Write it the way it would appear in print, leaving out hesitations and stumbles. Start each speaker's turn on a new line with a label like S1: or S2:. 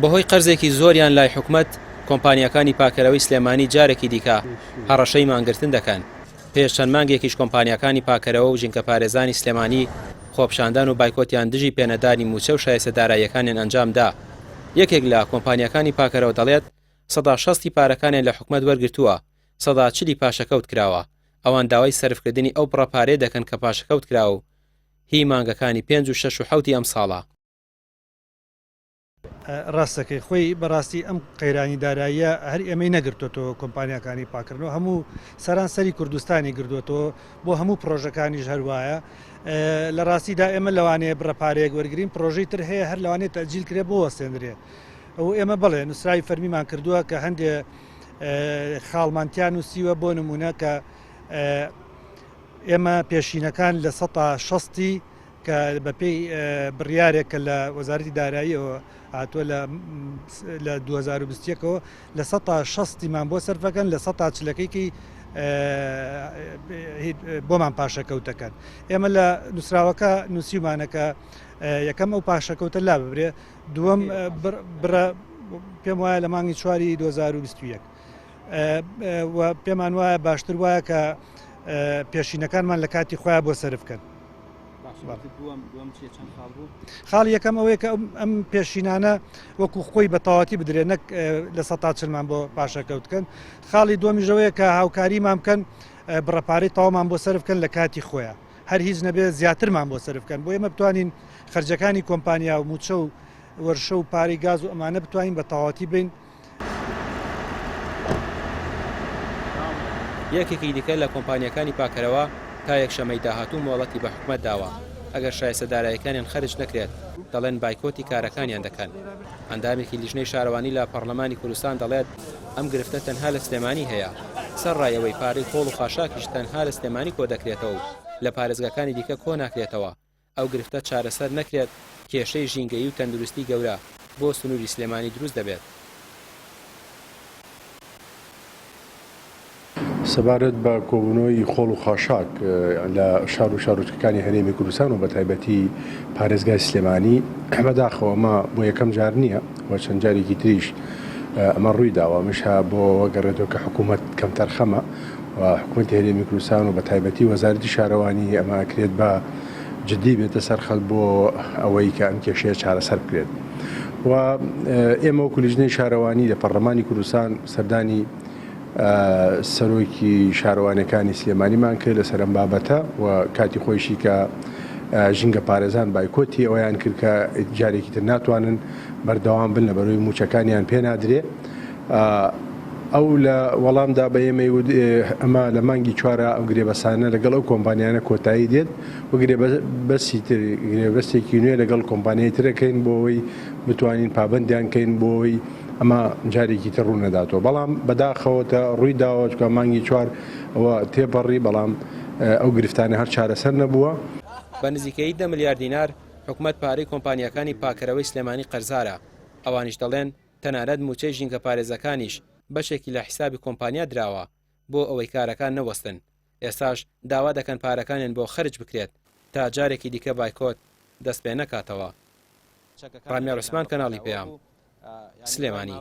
S1: بەهۆی قەرزێکی زۆریان لای حکومەت، کۆمپانیاکانی پاککەرەوەی سلێمانی جارێکی دیکە هەڕەشەی مانگرتن دەکەن. پێش چەند مانگێکیش کۆمپانیاکانی پاککەرەوە و ژینگەپارێزانی سلێمانی خۆپیشاندان و بایکۆتیان دژی پێنەدانی مووچە و شایستە داراییەکانیان ئەنجام دا. یەکێک لە کۆمپانیاکانی پاککەرەوە دەڵێت، 60% پارەکانیان لە حکومەت وەرگرتووە، سەدا چلی پاشەکەوت کراوە. ئەوان داوای سەرفکردنی ئەو بڕە پارەیە دەکەن کە پاشەکەوت کراوە و هی مانگەکانی پێنج و شەش و حەوتی ئەمساڵە.
S2: ڕاستەکەی خۆی بەڕاستی ئەم قەیرانی داراییە هەر ئێمەی نەگرتۆتەوە کۆمپانیاکانی پاکردنەوە هەموو سەران سەری کوردستانی گردوێتەوە بۆ هەموو پرۆژەکانیش هەروایە لە ڕاستیدا ئێمە لەوانەیە بڕە پارەیەک وەرگین پرۆژەی تر هەیە هەر لەوانەیە تەجیل کرێ بۆ وەستێندرێ ئەو ئێمە بڵێ نووسراوی فەرمیمان کردووە کە هەندێ خاڵمانتیان نووسیوە بۆ نمونە کە ئێمە پێشینەکان لە سە شەستی کە بەپێی بڕیارێک کە لە وەزارەتی داراییەوە هاتووە لە لە 2021ەوە لە سەتا شەستیمان بۆ سەرفەکەن لە سەتا چلەکەیکی بۆمان پاشەکەوتەکەن ئێمە لە نووسراوەکە نووسیمانەکە یەکەم ئەو پاشەکەوتە لا ببرێ دووەم بڕە پێم وایە لە مانگی چواری 2021 و پێمان وایە باشتر وایە کە پێشینەکانمان لە کاتی خۆیان بۆ سەرف بکەن. خاڵی یەکەم ئەوەیە کە ئەم پێشینانە وەکو خۆی بە تەواتی بدرێت نەک لە سە چلمان بۆ پاشەکەوت بکەن خاڵی دووەمیشەوەیە کە هاوکاریمان بکەن بڕەپارەی تەوامان بۆ سەرف بکەن لە کاتی خۆیان هەر هیچ نەبێت زیاترمان بۆ سەرف بکەن بۆ ئێمە بتوانین خەرجەکانی کۆمپانیا و موچە و وەرشە و پارەی گاز و ئەمانە بتوانین بە تەواتی بین
S1: یەکێکی دیکە لە کۆمپانیاکانی پاککەرەوە تا یەکشەممەی داهاتوو مۆڵەتی بە حکومەت داوە، ئەگەر شایستە داراییەکانیان خەرج نەکرێت، دەڵێن بایکۆتی کارەکانیان دەکەن. ئەندامێکی لیژنەی شارەوانی لە پەڕلەمانی کوردستان دەڵێت، ئەم گرفتە تەنها لە سلێمانی هەیە، سەرڕای ئەوەی پارەی خۆڵ و خاشاکیش تەنها لە سلێمانی کۆدەکرێتەوە و لە پارێزگاکانی دیکە کۆناکرێتەوە، ئەو گرفتە چارەسەر نەکرێت کێشەی ژینگەیی و تەندروستی گەورە بۆ سنووری سلێمانی دروست دەبێت.
S3: سەبارەت بە کۆبوونەوەی خۆڵ و خاشاک لە شار و شارۆچکەکانی هەرێمی کوردستان و بەتایبەتی پارێزگای سلێمانی، بەداخەوە ئەمە بۆ یەکەم جار نییە و چەند جارێکی تریش ئەمە ڕووی داوە، ئەمەش بۆ ئەوە گەڕێتەوە کە حکوومەت کەمتەرخەمە و حکومەتی هەرێمی کوردستان و بەتایبەتی وەزارەتی شارەوانی ئەمە ئەکرێت بە جدی بێتە سەر خەت بۆ ئەوەی کە ئەم کێشەیە چارەسەر بکرێت و ئێمە وەکو لیژنەی شارەوانی لە پەرلەمانی کوردستان سەردانی سەرۆکی شارەوانیەکانی سلێمانیمان کرد لەسەر ئەم بابەتە و کاتی خۆیشی کە ژینگە پارێزان بایکۆتی ئەویان کرد کە جارێکی تر ناتوانن بەردەوام بن لە بەرەوەی موچەکانیان پێ نادرێ ئەو لە وەڵامدا بە ئێمەی وت، ئەمە لە مانگی چوارا ئەو گرێبەسانە لەگەڵ ئەو کۆمپانیانە کۆتایی دێت و گرێبەستی تر، گرێبەستێکی نوێ لەگەڵ کۆمپانیای تر ئەکەین بۆ ئەوەی بتوانین پابەندیان کەین بۆ ئەوەی ئەمە جارێکی تر ڕوو نەداتەوە. بەڵام بەداخەوە تە ڕووی داوە، چونکە مانگی چوار ئەوە تێپەڕی، بەڵام ئەو گرفتانە هەر چارەسەر نەبووە.
S1: بە نزیکەیی دە ملیار دینار حکومەت پارەی کۆمپانیاکانی پاککەرەوەی سلێمانی قەرزارە، ئەوانیش دەڵێن تەنانەت مووچەی ژینگەپارێزەکانیش بەشێکی لە حیسابی کۆمپانیا دراوە بۆ ئەوەی کارەکان نەوەستن، ئێستاش داوا دەکەن پارەکانیان بۆ خەرج بکرێت تا جارێکی دیکە بایکۆت دەست پێ نەکاتەوە. ڕامیار عوسمان کەناڵی پەیام، سلێمانی.